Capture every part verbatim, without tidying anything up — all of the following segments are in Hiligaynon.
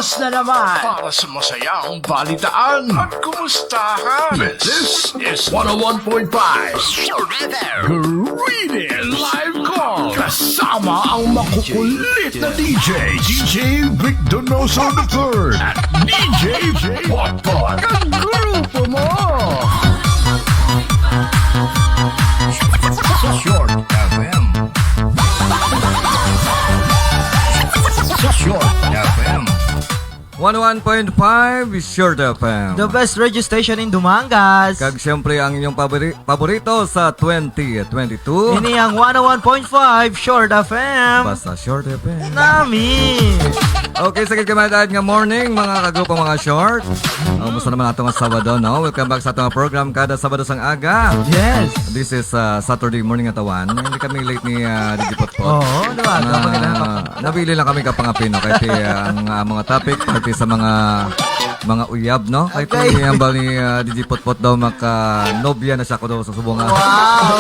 na naman para sa masayang balitaan at kumustahan. This is one oh one point five Greetings Live Call. Kasama ang makukulit na D J, D J Vic Donoso the third at D J Potpot. Kagrupo mo! Sa Short F M. Sa Short F M. One oh one point five Short F M. The best radio station in Dumangas. Kag siyempre ang inyong pabori-, paborito sa twenty twenty-two. Ini ang one oh one point five Short F M. Basta Short F M. Nami. Okay, sa gid kami nga morning, mga kagrupo, mga short. Oh, musta naman ato nga Sabado, no? Welcome back sa ato nga program kada Sabado sang aga. Yes. This is uh, Saturday morning, atawan. Hindi kami late ni uh, D J Potpot. Oo, di ba? Na, Kapag na- nabili lang kami kapangapin, no? Kaya uh, ang uh, mga topic, parte sa mga mga uyab, no? Kaya Okay. Ang hambal ni uh, D J Potpot daw maka nobya na siya ko daw sa subong nga. Wow!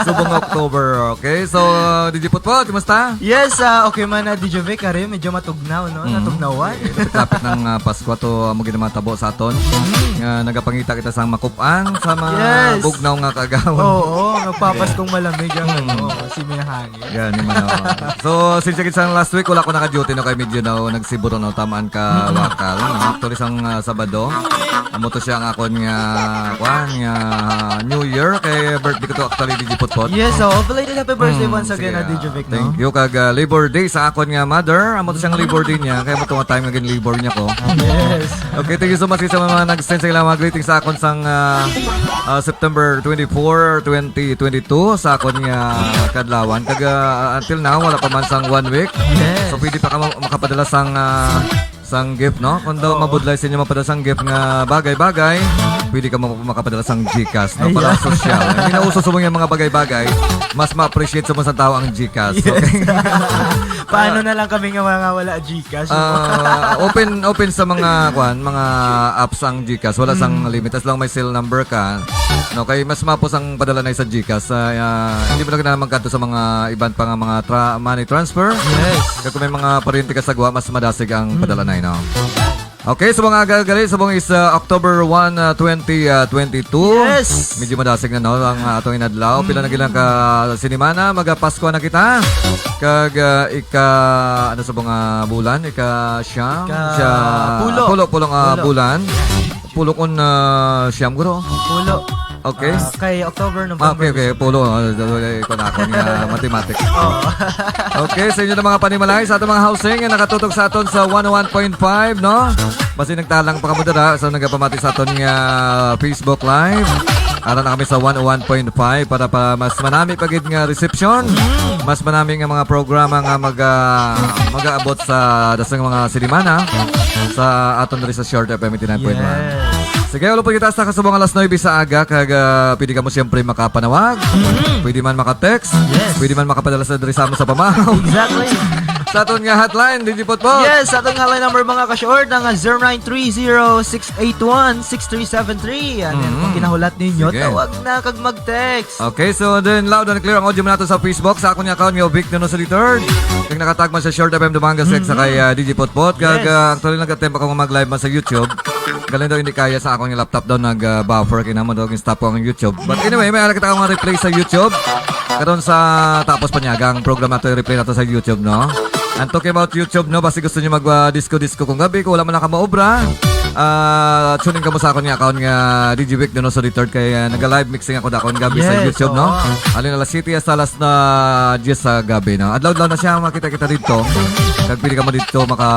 Subong nga October, okay? So, uh, D J Potpot, kumusta? Yes, ah, okay man na, D J Vic, kari, medyo matugnaw, no? Mm. Natugnawan. Eh, lapit-lapit ng ah, Pasko to, amo gid ang mga tabo sa aton. Mm. Nga nagapangita kita sang makup-an sa mga Yes. bugnaw nga kaagawon. Oo, nagpapaskong malamig ang Mm. ano, simihangin. Gani man, oh. So, since gid sang last week, wala ko naka-duty, no, kay medyo na nagsiburo, no, tamaan ka Mm. wakal, no? Actually, sang ah, Sabado, amo to siya ang akon nga, kwan, nga New Year, kay birthday ko to actually, D J Potpot. Yes, oh, belated happy birthday Mm, once again, sige, ah, D J Vic, no? Thank you. Kag ah, Labor Day sa akon nga mother, amo to siyang Labor Day niya, kaya mo to nga time nga gin-labor niya ko. Yes. Okay, thank you so much sa mga nag-send sa ilang mga greetings sa akon sang ah, ah, September twenty-four, twenty twenty-two, sa akon nga kadlawan. Kag ah, until now, wala pa man sang one week. Yes. So, pwede pa ka ma- makapadala sang ah, sang gift, no? Kung daw Oo. mabudlay sa inyo mapadala sang gift nga bagay-bagay, pwede ka ma- makapadala sang GCash, no? Para Ayan. sosyal. Hindi na uso sa mga, mga bagay-bagay, mas ma-appreciate sa mga tao ang GCash. Yes. Okay? Paano na lang kami nga mga wala GCash? Ah, open open sa mga kwan, mga apps ang GCash. Wala sang Mm. limit as long may cell number ka. No, kay mas mapos ang padala na sa GCash. Ah, ah, hindi mo na kailangan magkadto sa mga iban pa nga mga tra- money transfer. Yes. Kag kung may mga paryente ka sa gwa, mas madasig ang Mm. padala na, no? Okay, sa mga gagali, sa mga is uh, October one, uh, twenty twenty-two. Yes. Medyo madasig na, no, ang uh, atong inadlaw. Pila na Mm. gilang ka sinimana, magapasko na kita. Kag uh, ika, ano sa mga bulan? Ika siyam? Ika Siya, pulo. pulo, pulo nga Pulo. bulan. Pulo kun uh, siyam, guro. Pulo. Okay. Ah, kay October, Ah, November, okay, okay. December. Pulo. Ah, ito na ako nga mathematics. Oo. Okay, sa inyo na mga panimalay, sa atong mga housing nga nakatutok sa aton sa one oh one point five, no? Basi nagtalang pa kamo dira sa nagapamati sa aton nga Facebook Live. Ara na kami sa one oh one point five para pa mas manami pa gid nga reception. Mm. Mas manami nga mga programa nga mag, ah, mag-aabot sa dasang mga sinimana sa aton diri sa Short F M eighty-nine point one. Yes. Sige, ulo po kita sa kasubong alas nuebe sa aga, kag ah, pwede ka mo siyempre makapanawag, Mm-hmm. pwede man maka-text, Yes. pwede man makapadala sa diri sa amo sa pamahaw. Exactly. Sa aton nga hotline, D J Potpot. Yes, sa aton nga line number, mga ka-short, ang zero nine three zero six eight one six three seven three. Ano Mm-hmm. kung kinahulat ninyo, Sige. tawag na kag mag-text. Okay, so then loud and clear ang audio mo nato sa Facebook. Sa akon nga account nga Vic Donoso the third. Kag nakatag man sa Short F M Dumangas X sa Mm-hmm. kay ah, D J Potpot. Kag Yes. ah, actually nag-attempt ako nga mag-live man sa YouTube. Galing daw hindi kaya sa akong laptop daw nag-buffer, kinamo daw stop ko ang YouTube. But anyway, may ara kita akong replay sa YouTube. Karon sa tapos pa niya ang program nato, i-replay nato sa YouTube, no? And talking about YouTube, no, basi gusto niyo mag ah, disco-disco kung gabi, kung wala man nakamaobra, ah, tune in kamo sa akon nga account nga D J Vic Donoso the third kay ah, naga-live mixing ako dakon gabi sa Yes, YouTube, no? oo. Alin alas siyete hasta alas na diyes sa gabi, no? Adlaw-adlaw na siya makita kita dito. Kag pwede ka mo dito maka,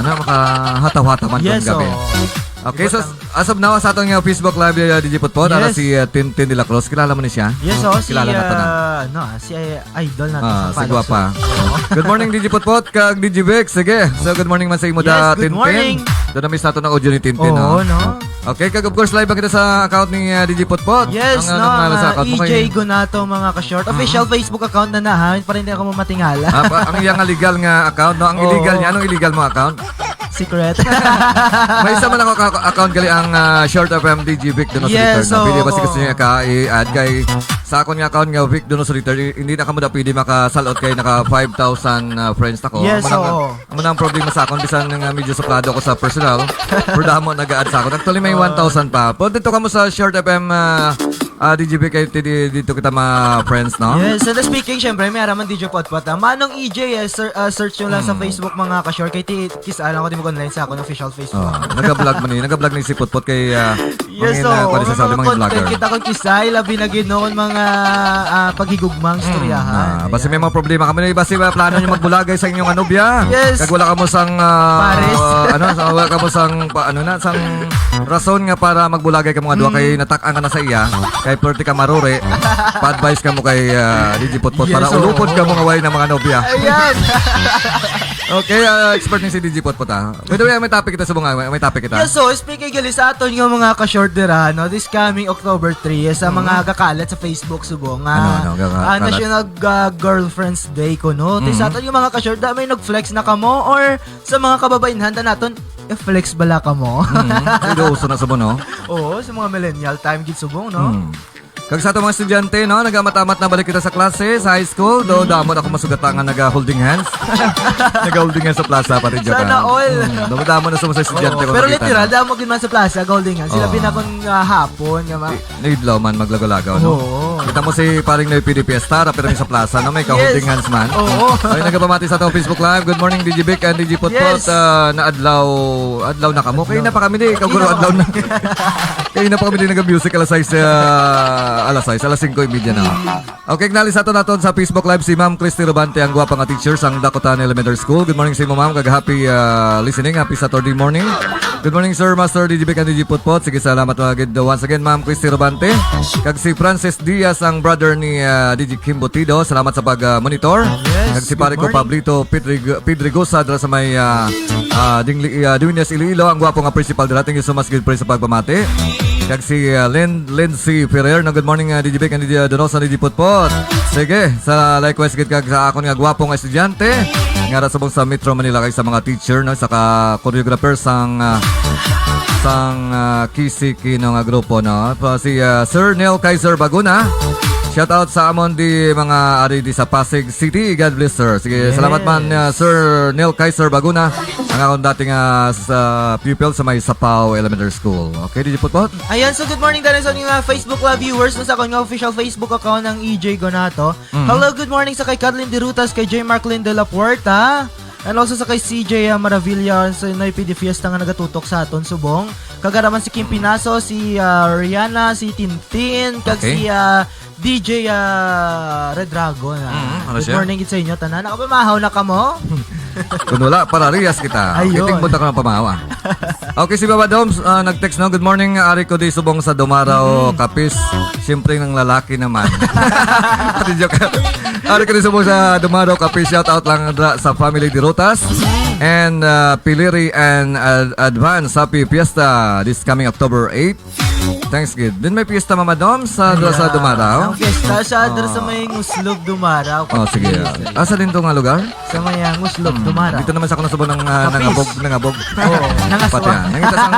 ano, makahataw-hataw man Yes, kung gabi. oo. Okay, so Ibutang as of now, sa atong nga Facebook Live, uh, D J Potpot, ara Yes. si uh, Tintin de la Cruz. Kilala mo ni siya? Yes, oh, si, Kilala nato na. uh, no, ah, si uh, idol natin Ah, sa si Gwapa. Palacio. Good morning, D J Potpot, kag D J Vic. Sige, so good morning man sa imo Yes, da, good Tintin. morning. Doon na miss nato ng audio ni Tintin, Oo, ha? no? Okay, kag of course, live ba kita sa account ni uh, D J Potpot? Yes, Ang, no, ang, ang, sa uh, account mo E J kay Gunato, mga ka-short. Official Mhm. Facebook account na na, ha? Para hindi ako matingala. Ah, pa, ang iyang legal nga account, no? Ang Oo. illegal niya, anong illegal mo account? Secret. May isa man ako ka- account gali ang ah, Short F M D J Vic Donoso Yes, Return, no? Pwede ba oo. si gusto niya ka i-add kay Sa akon nga account nga Vic Donos Ritter, i-, hindi na kamo na pwede makasalot kay naka five thousand, ah, friends na ko. Yes, Amo na nga, oo. amo na ang problema sa akon, bisan nga medyo suplado ako sa personal, pero damo nag-add sa akon. Actually, may Ah. one thousand pa. Pero dito kamo sa Short F M, ah, ah, D J B K T D, dito kita mga friends, no? Yes, and speaking, syempre, may araman D J Potpot, ah. Manong E J, eh, sir, ah, search nyo lang sa Hmm. Facebook, mga ka-short. Kay ti-, kis-a lang ako, di mag-online sa akon official Facebook. Ah, nag-vlog man ni, nag-vlog ni si Potpot kay, ah, Yes, mangin-, ah, oo, kuwan sa mga sabi, mga content vlogger. kita kag kisay, labi na gid noon mga, ah, paghigugmang Hmm, istoryahan. ah, basi Ayan. may mga problema kamo ni, basi may plano nyo magbulagay sa inyong anobya. Yes. Kag wala kamo sang, ah, Pares. ah, ano, sa, wala kamo sang, pa, ano na, sang rason nga para magbulagay kamo nga duha Mm. kay natak-an ka na sa iya, kay perti ka maruri, pa-advise kamo kay, ah, D J Potpot Yes, para oo. ulupod kamo nga way na mga nobya. Ayan. Okay, ah, expert ni si D J Potpot, ah. By the way, may topic kita sa mga, may, may topic kita. Yes, so, speaking gali sa aton nga mga ka-short dira, no, this coming October three, sa mga Mhm. gakalat sa Facebook subong nga, Ano, ano, gaka-, ah, kalat? National, ah, Girlfriends Day ko, no? Ti sa Mhm. aton nga mga ka-short, da, may nag-flex na kamo or sa mga kababainhan ta naton, i-flex bala kamo? Mhm. Hindi uso na subong, no? Oo, sa mga millennial time gid subong, no? Hmm. Kag sa ato mga estudyante, no, nagamat-amat na balik kita sa klase, sa high school, do, Mm. damo na akong masugata nga naga-holding hands. Naga-holding hands sa plaza, pati joke, Sana ah. all. Mm, damo-damo na sa mga estudyante Oo, ko pero nakita literal, na. damo gid man sa plaza, holding hands. Sila Oo. pinakon, ah, hapon, nga ma- Ni-, niidlaw man, maglagaw-lagaw, no? Oo. Kita mo si paring Noy P D Fiesta, ra, pero sa plaza, no? May ka-holding Yes. hands man. Oo. Ay, nagapamati sa atong Facebook Live. Good morning, D J Vic and D J Potpot. Yes. Ah, na adlaw, adlaw na kamo. Kaya Adlaw. na pa kami, di, Hindi kaguro na adlaw kami. na. Kaya na pa kami din nag-music alas sais, ah, alas sais, alas singko y media na. Okay, acknowledge nato naton sa Facebook Live si Ma'am Christy Robante, ang gwapa nga teacher sang Dakotan Elementary School. Good morning sa imo, ma'am, kag happy, ah, listening. Happy Saturday morning. Good morning, Sir Master D J Vic and D J Potpot. Sige, salamat mga gid. Once again, Ma'am Christy Robante. Kag si Francis Diaz, ang brother ni, ah, D J Kim Botido. Salamat sa pag, ah, monitor. Yes, Kag si good pare ko, morning. Pablito Pedrig-, Pedregosa, dira sa may, ah, ah, Dingli-, ah, Dueñas, Iloilo. Ang gwapo nga principal dira. Thank you so much, good friend, sa pagpamati. Kag si, ah, Len-, Lindsay Ferrer, no? Good morning, ah, D J Vic and D J Donoso, D J Potpot. Sige, sa likewise gid kag sa akon nga gwapo nga estudyante, nga ra subong sa Metro Manila, kag sa mga teacher, no? Saka choreographer sang, ah, sang, ah, Kisi Kino nga grupo, no? Pa, si, ah, Sir Neil Kaiser Baguna. Shout out sa amon di mga ari di sa Pasig City. God bless, sir. Sige, Yes. salamat man, ah, Sir Neil Kaiser Baguna. Ang akong dating, ah, sa pupil sa may Sapao Elementary School. Okay, D J Potpot? Ayan, so good morning tayo sa inyong mga Facebook Live viewers, no, sa akong official Facebook account ng E J Gonato. Mhm. Hello, good morning sa kay Kathleen Dirutas, kay J Marklin de la Puerta, and also sa kay C J, ah, Maravilla, sa Noy P D Fiesta nga nagatutok sa aton subong. Kag ara man si Kim Pinaso, si, ah, Rihanna, si Tintin, kag Okay. si, ah, D J, ah, Red Dragon, ah. Mm, ano Good siya? morning gid sa inyo tanan. Nakapamahaw na kamo? Kung wala, parariyas kita. Ayun. Kiting mo ta ka ng pamahaw, ah. Okay, si Baba Doms, ah, nag-text, no? "Good morning, ari ko di subong sa Dumaraw, Mm. Kapis. Siyempre ng lalaki naman." Pati joke. "Ari ko di subong sa Dumaraw, Kapis. Shout out lang dra sa family Dirutas. And, ah, Piliri and, ah, advance happy fiesta this coming October eight." Thanks, gid. Din may piyesta, Mama Dom, sa, Ayan. sa Dumaraw. Ang fiesta sa, dra sa Oh. may Nguslog, Dumaraw. Oh, sige. Yes. Asa din to nga lugar? Sa may, ah, Nguslog, Hmm. Dumaraw. Dito naman sa ako nasubo ng, ah, Kapis. nangabog, nangabog. Oo, nangaswa. Pati yan. Nangita sang,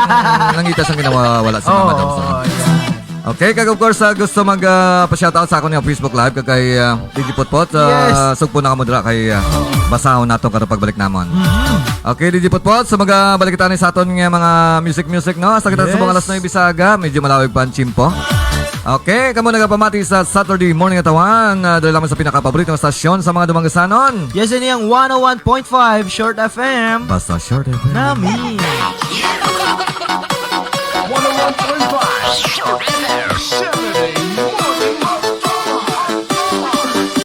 nangita sang ginawa, wala si Oo, Mama Dom, so. oo, yeah. Okay, kag of course, ah, gusto mag, ah, pa-shoutout sa akon nga Facebook Live, kag kay, ah, D J Potpot, ah, Yes. sugpo na kamo dira kay, ah, basahon nato karong pagbalik namon. Mhm. Okay, D J Potpot, so magabalik kita ni sa aton nga mga music-music, no? Sa kita sa mga Yes. alas nuebe sa aga, medyo malawig pa ang tiyempo. Okay, kamo nagapamati sa Saturday Morning Atawan, ah, dali lamang sa pinakapaborito nga stasyon sa mga Dumangasanon. Yes, ini ang one oh one point five Short F M. Basta Short F M. Nami. One oh one point five Short F M.